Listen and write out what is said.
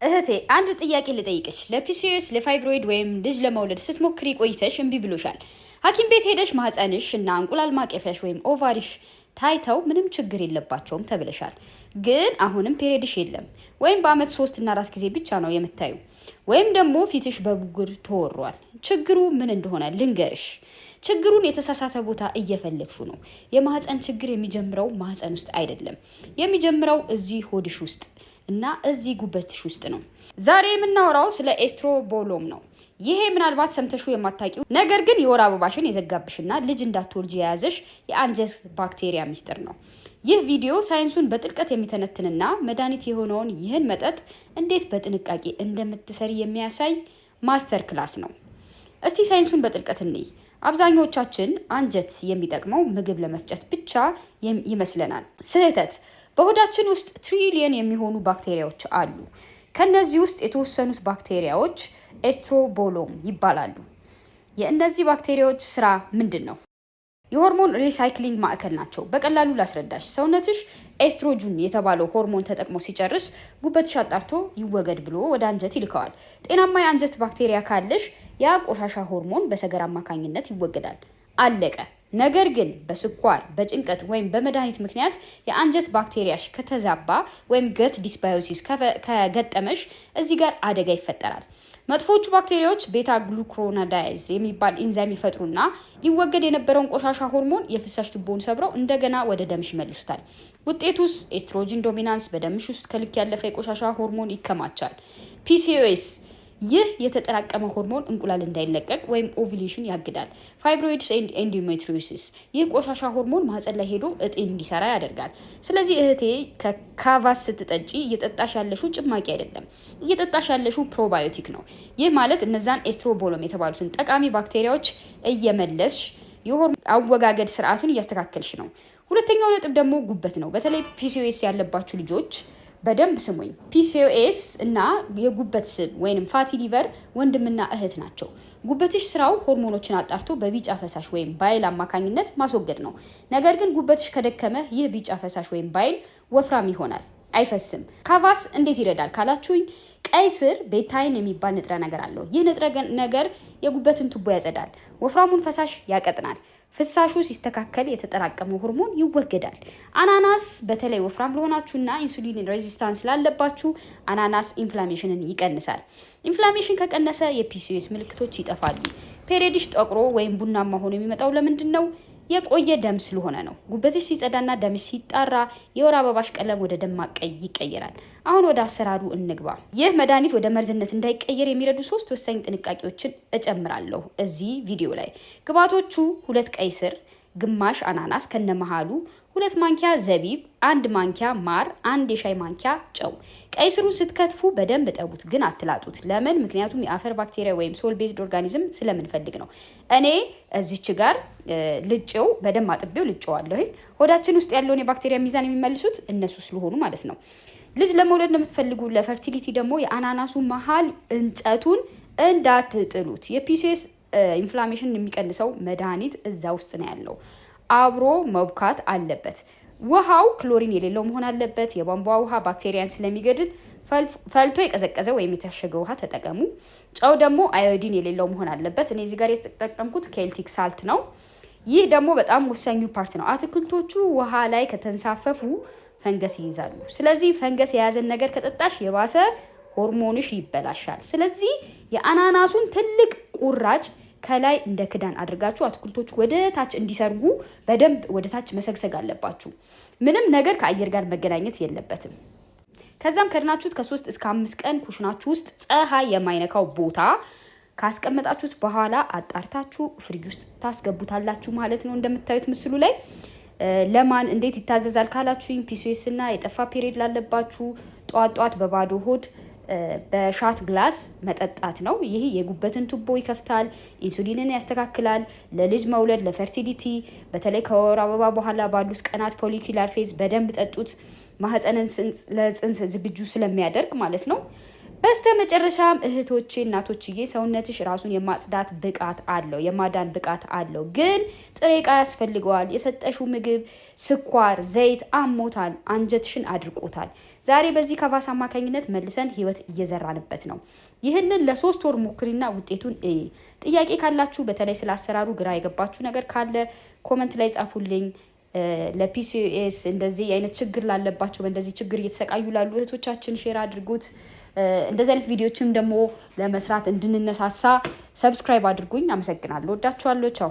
እህቴ፣ አንድ ጥያቄ ልጠይቅሽ። ለ PCOS፣ ለ fibroid ወይም ልጅ ለመውለድ ስትሞክሪ ቆይተሽ እምቢ ብሎሻል። ሐኪም ቤት ሄደሽ ማህፀንሽ እና እንቁላል ማቀፊያሽ ወይም ovary ሽ ታይተው ምንም ችግር የለባቸውም ተብለሻል። ግን አሁንም period ሽ የለም ወይም በአመት 3 እና 4 ጊዜ ብቻ ነው የምታዩ፣ ወይም ደግሞ ፊትሽ በብጉር ተወሯል። ችግሩ ምን እንደሆነ ልንገርሽ። ችግሩን የተሳሳተ ቦታ እየፈለግሹ ነው። የማህፀን ችግር የሚጀምረው ማህፀን ውስጥ አይደለም። የሚጀምረው እዚህ ሆድሽ ውስጥ እና እዚህ ጉበትሽ ውስጥ ነው። ዛሬ የምናወራው ስለ estrobolome ነው። ይሄ ምናልባት ሰምተሹ የማታውቂው ነገር ግን የወር አበባሽን የዘጋብሽና ልጅ እንዳትወልጅ የያዘሽ የአንጀት ባክቴሪያ ሚስጥር ነው። ይህ ቪዲዮ ሳይንሱን በጥልቀት የሚተነትንና መድኃኒት የሆነውን ይህን መጠጥ እንዴት በጥንቃቄ እንደምትሰሪ የሚያሳይ master class ነው። እስቲ ሳይንሱን በጥልቀት እንይ። አብዛኛዎቻችን አንጀት የሚጠቅመው ምግብ ለመፍጨት ብቻ ይመስለናል። ስህተት። በሆዳችን ውስጥ ትሪሊየን የሚሆኑ ባክቴሪያዎች አሉ። ከነዚህ ውስጥ የተወሰኑት ባክቴሪያዎች estrobolome ይባላሉ። የእነዚህ ባክቴሪያዎች ስራ ምንድን ነው? የሆርሞን recycling ማዕከል ናቸው። በቀላሉ ላስረዳሽ። ሰውነትሽ ኤስትሮጅን የተባለው ሆርሞን ተጠቅሞ ሲጨርስ ጉበትሽ አጣርቶ ይወገድ ብሎ ወደ አንጀት ይልከዋል። ጤናማ የአንጀት ባክቴሪያ ካለሽ ያ ቆሻሻ ሆርሞን በሰገራ አማካኝነት ይወገዳል። አለቀ። ነገር ግን በስኳር፣ በጭንቀት ወይም በመድኃኒት ምክንያት የአንጀት ባክቴሪያሽ ከተዛባ ወይም gut dysbiosis ከገጠመሽ እዚህ ጋር አደጋ ይፈጠራል። መጥፎቹ ባክቴሪያዎች beta glucuronidase የሚባል ኢንዛይም ይፈጥሩና ሊወገድ የነበረውን ቆሻሻ ሆርሞን የፍሳሽ ቱቦውን ሰብረው እንደገና ወደ ደምሽ ይመልሱታል። ውጤቱስ estrogen dominance፣ በደምሽ ውስጥ ከልክ ያለፈ የቆሻሻ ሆርሞን ይከማቻል። PCOS፣ ይህ የተጠራቀመ ሆርሞን እንቁላል እንዳይለቀቅ ወይም ovulation ያግዳል። Fibroids and endometriosis፣ ይህ ቆሻሻ ሆርሞን ማህፀን ላይ ሄዶ እጢ እንዲሰራ ያደርጋል። ስለዚህ እህቴ፣ ከካቫስ ስትጠጪ እየጠጣሽ ያለሽው ጭማቂ አይደለም፣ እየጠጣሽ ያለሽው probiotic ነው። ይህ ማለት እነዛን estrobolome የተባሉትን ጠቃሚ ባክቴሪያዎች እየመለስሽ የሆርሞን አወጋገድ ስርዓቱን እያስተካከልሽ ነው። ሁለተኛው ነጥብ ደግሞ ጉበት ነው። በተለይ PCOS ያለባችሁ ልጆች በደንብ ስሙኝ። PCOS እና የጉበት ስብ ወይም fatty liver ወንድምና እህት ናቸው። ጉበትሽ ስራው ሆርሞኖችን አጣርቶ በቢጫ ፈሳሽ ወይም bile አማካኝነት ማስወገድ ነው። ነገር ግን ጉበትሽ ከደከመ ይህ ቢጫ ፈሳሽ ወይም bile ወፍራም ይሆናል፣ አይፈስም። ካቫስ እንዴት ይረዳል ካላችሁኝ፣ ቀይ ስር betaine የሚባል ንጥረ ነገር አለው። ይህ ንጥረ ነገር የጉበትን ቱቦ ያጸዳል፣ ወፍራሙን ፈሳሽ ያቀጥናል። ፍሳሹ ሲስተካከል የተጠራቀመው ሆርሞን ይወገዳል። አናናስ በተለይ ወፍራም ለሆናችሁና insulin resistance ላለባችሁ አናናስ inflammation ን ይቀንሳል። Inflammation ከቀነሰ የ PCOS ምልክቶች ይጠፋሉ። Period ሽ ጠቁሮ ወይም ቡናማ ሆኖ የሚመጣው ለምንድን ነው? የቆየ ደም ስለሆነ ነው። ጉበትሽ ሲጸዳና ደምሽ ሲጣራ የወር አበባሽ ቀለም ወደ ደማቅ ቀይ ይቀየራል። አሁን ወደ አሰራሩ እንግባ። ይህ መድኃኒት ወደ መርዝነት እንዳይቀየር የሚረዱ ሶስት ወሳኝ ጥንቃቄዎችን እጨምራለሁ እዚህ ቪዲዮ ላይ። ግብአቶቹ ሁለት ቀይ ስር፣ ግማሽ አናናስ ከነመሃሉ፣ 2 ማንኪያ ዘቢብ፣ 1 ማንኪያ ማር፣ 1 የሻይ ማንኪያ ጨው። ቀይ ስሩን ስትከትፉ በደንብ እጠቡት፣ ግን አትላጡት። ለምን? ምክንያቱም የአፈር ባክቴሪያ ወይም soil based organism ስለምንፈልግ ነው። እኔ እዚች ጋር ልጬው በደንብ አጥቤው ልጬዋለሁኝ። ሆዳችን ውስጥ ያለውን የባክቴሪያ ሚዛን የሚመልሱት እነሱ ስለሆኑ ማለት ነው። ልጅ ለመውለድ ለምትፈልጉ፣ ለ fertility ደግሞ የአናናሱ መሀል እንጨቱን እንዳትጥሉት። የ PCOS inflammation የሚቀንሰው መድኃኒት እዛ ውስጥ ነው ያለው። አብሮ መብካት አለበት። ውሃው ክሎሪን የሌለው መሆን አለበት። የቧንቧ ውሃ ባክቴሪያን ስለሚገድል ፈልቶ የቀዘቀዘ ወይም የታሸገ ውሃ ተጠቀሙ። ጨው ደግሞ አዮዲን የሌለው መሆን አለበት። እኔ እዚህ ጋር የተጠቀምኩት Celtic salt ነው። ይህ ደግሞ በጣም ወሳኙ part ነው። አትክልቶቹ ውሃ ላይ ከተንሳፈፉ ፈንገስ ይይዛሉ። ስለዚህ ፈንገስ የያዘን ነገር ከጠጣሽ የባሰ ሆርሞንሽ ይበላሻል። ስለዚህ የአናናሱን ትልቅ ቁራጭ ከላይ እንደ ክዳን አድርጋችሁ አትክልቶቹ ወደ ታች እንዲሰርጉ በደንብ ወደ ታች መሰግሰግ አለባችሁ። ምንም ነገር ከአየር ጋር መገናኘት የለበትም። ከዛም ከድናችሁት ከ3 እስከ 5 ቀን ኩሽናችሁ ውስጥ ፀሐይ የማይነካው ቦታ ካስቀመጣችሁት በኋላ አጣርታችሁ ፍሪጅ ውስጥ ታስገቡታላችሁ ማለት ነው። እንደምታዩት ምስሉ ላይ። ለማን እንዴት ይታዘዛል ካላችሁኝ፣ PCOS እና የጠፋ period ላለባችሁ ጠዋት ጠዋት በባዶ ሆድ በ shot glass መጠጣት ነው። ይህ የጉበትን ቱቦ ይከፍታል፣ ኢንሱሊንን ያስተካክላል። ለልጅ መውለድ፣ ለ fertility፣ በተለይ ከወር አበባ በኋላ ባሉት ቀናት follicular phase በደንብ ጠጡት። ማህፀንን ለጽንስ ዝግጁ ስለሚያደርግ ማለት ነው። በስተ መጨረሻም እህቶቼ እናቶችዬ፣ ሰውነትሽ ራሱን የማጽዳት ብቃት አለው፣ የማዳን ብቃት አለው። ግን ጥሬ ዕቃ ያስፈልገዋል። የሰጠሽው ምግብ ስኳር፣ ዘይት አሞታል፣ አንጀትሽን አድርቆታል። ዛሬ በዚህ ከቫስ አማካኝነት መልሰን ህይወት እየዘራንበት ነው። ይህንን ለ3 ወር ሞክሪና ውጤቱን እይ። ጥያቄ ካላችሁ፣ በተለይ ስለ አሰራሩ ግራ የገባችሁ ነገር ካለ comment ላይ ጻፉልኝ። ለ PCOS እንደዚህ አይነት ችግር ላለባቸው፣ በእንደዚህ ችግር እየተሰቃዩ ላሉ እህቶቻችን share አድርጉት። እንደዚህ አይነት ቪዲዮችም ደግሞ ለመስራት እንድንነሳሳ subscribe አድርጉኝ። አመሰግናለሁ። ወዳችኋለሁ። ቻው።